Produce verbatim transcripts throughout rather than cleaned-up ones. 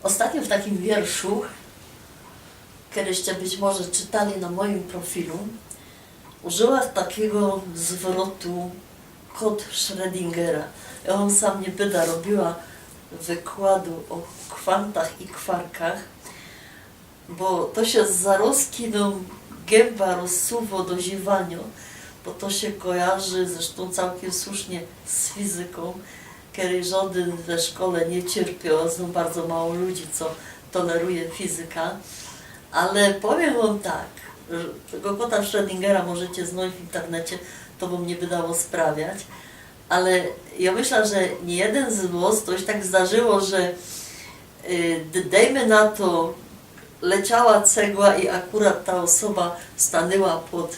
Ôstatnio w takim wierszu, keryście być może czytali na mojim profilu, użyła takigo zwrotu kot Schrödingera. Jŏ wōm sam niy byda robiła wykładu ô kwantach i kwarkach, bo to sie zarozki nōm gymba rozsuwo do ziywaniŏ, bo to sie kojarzy, zresztōm cołkiym słusznie, z fizykōm, kerej żŏdyn we szkole niy cierpioł, znōm bardzo mało ludzi, co toleruje fizyka. Ale powiym wōm tak, że tego kota Schrödingera możecie znojś w internecie, to wōm niy byda rozprawiać. Ale jŏ myśla, że niyjednym z wŏs to sie tak zdarzyło, że, y, d-, dejmy na to, leciała cegła i akurat ta ôsoba stanyła pod,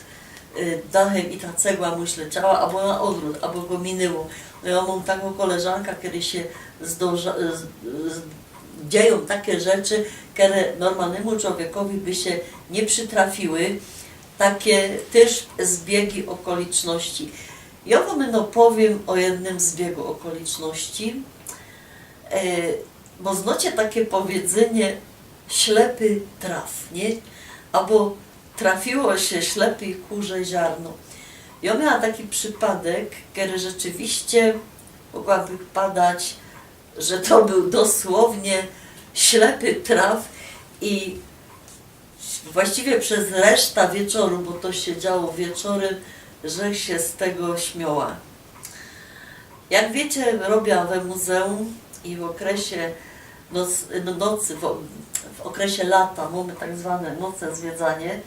y, dachym i ta cegła mu zleciała, abo na ôdwrōt, abo go minyło. No jŏ mōm takõ koleżankã, kerej sie zdarza-, y, z-, z-, dziejōm take rzeczy, kere normalnymu człowiekowi by sie niy przitrafiły, take tyż zbiegi ôkoliczności. Jŏ wōm no powiym ô jednym zbiegu ôkoliczności. E, bo znŏcie take powiedzynie: ślepy traf, niy? Abo trafiło sie ślepyj kurze ziarno. Jŏ miała taki przipadek, kery rzeczywiście mogłabych padać, że to bōł dosłownie ślepy traf i właściwie bez reszta wieczoru, bo to sie działo wieczorym, żech sie z tego śmioła. Jak wiycie, robia we muzeum i w ôkresie noc-, nocy, w, w ôkresie lata mōmy tak zwane noce zwiedzanie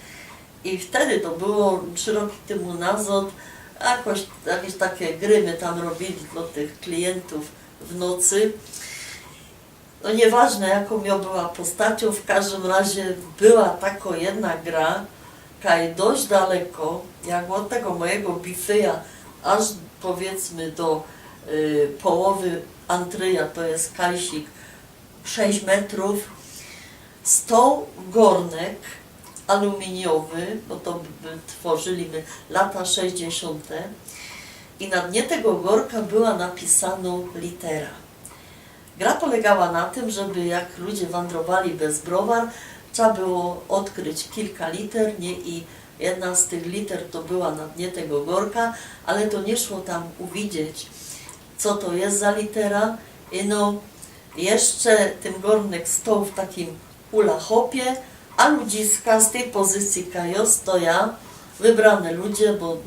i wtedy to było trzi roki tymu nazŏd, jakoś, jakeś take gry my tam robiyli dlŏ tych klientōw w nocy. No niyważne, jakōm jŏ była postaciōm, w kożdym razie była takŏ jedna gra, kaj dość daleko, jak ôd tego mojigo bifyja, aż powiydzmy do, y, połowy antryja, to je kajsik sześć metrōw, stoł gŏrnek aluminiowy, bo to by, by twŏrzyli my lata sześćdziesiōnte, i na dnie tego gŏrka była napisanŏ litera. Gra polegała na tym, żeby jak ludzie wandrowali bez browar, trzeba było ôdkryć kilka liter, niy? I jedna z tych liter to była na dnie tego gŏrka, ale to niy szło tam uwidzieć, co to je za litera. I no, jeszcze tyn gŏrnek stoł w takim hula hopie, a ludziska z tyj pozycyje, kaj jŏ stoja, wybrane ludzie, bo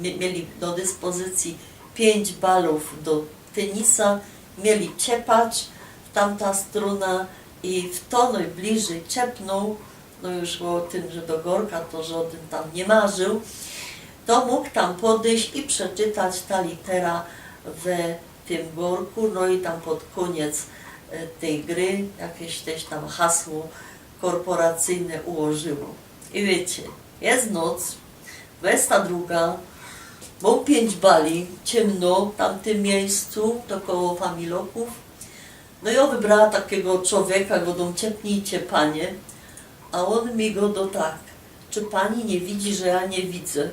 mie-, mieli do dyspozycyje piyńć balōw do tynisa, mieli ciepać w tamta strōna i fto nojbliżyj ciepnōł, no już ô tym, że do gŏrka to żŏdyn tam niy marził, to mōg tam podyś i przeczytać ta litera we tym gŏrku, no i tam pod kōniec, e, tyj gry jakeś tyż tam hasło korporacyjne ułożyło. I wiycie, je noc, dwadziysta druga, mōm piyńć bali, ciymno w tamtym miyjscu, to koło familokōw. No i jŏ wybrała takigo człowieka, godōm: „Ciepnijcie, panie”, a ôn mi godo tak: „Czy pani nie widzi, że ja nie widzę?”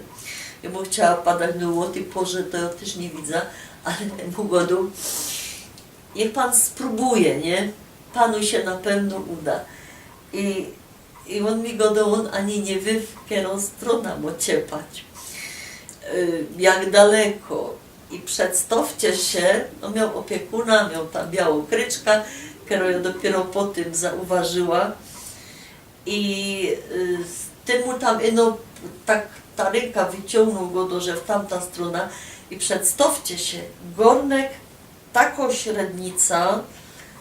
Jŏ bych chciała padać, no ô tyj porze to jŏ tyż niy widza, ale mu godōm: „Niych pan spróbuje, niy? Panu się na pewno uda”. I I ôn mi godo, ôn ani niy wiy, w kerõ strōna mŏ ciepać. Y, jak daleko. I przedstŏwcie sie, no, mioł ôpiekuna, mioł ta białŏ kryczka, kerõ jŏ dopiero potym zauważyła. I, y, z tym mu tam, y, no, tak ta rynka wyciōngnōł go do, że w tamta strōna. I przedstŏwcie sie, gŏrnek takŏ średnica,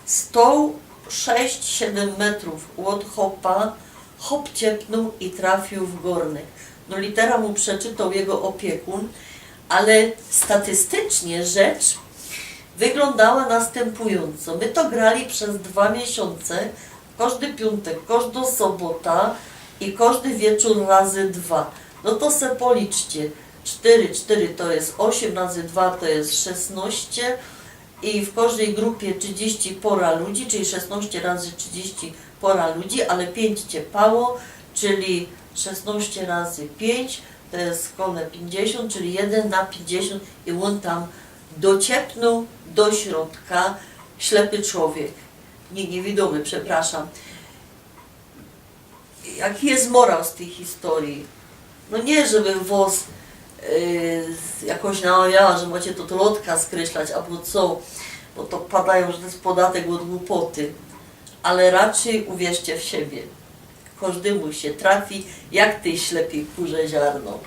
stoł sześć, siedym metrōw ôd chopa, chop ciepnōł i trafiōł w gŏrnek. No, litera mu przeczytoł jego ôpiekun, ale statystycznie rzecz wyglōndała nastympujōnco. My to grali bez dwa miesiōnce, kożdy piōntek, kożdŏ sobota i kożdy wieczōr razy dwa. No to se policzcie. Sztyry, sztyry to je ôsiem, razy dwa to je szesnŏście. I w kożdyj grupie trzidziści pora ludzi, czyli szesnŏście razy trzidziści pora ludzi, ale piyńć ciepało, czyli szesnŏście razy piyńć, to je kole piyńćdziesiōnt, czyli jedyn na piyńćdziesiōnt i ôn tam dociepnōł do środka, ślepy człowiek. Nie, nie wiadōmy, przepraszam. Jaki je morał z tyj historyje? No niy, żebym wos yy, jakoś namawiała, że mocie to, to lotka skreślać abo co, bo to padajōm, że to je podatek ôd głupoty. Ale raczyj uwierzcie w siebie. Kożdymu sie trafi, jak tyj ślepij kurze ziarno.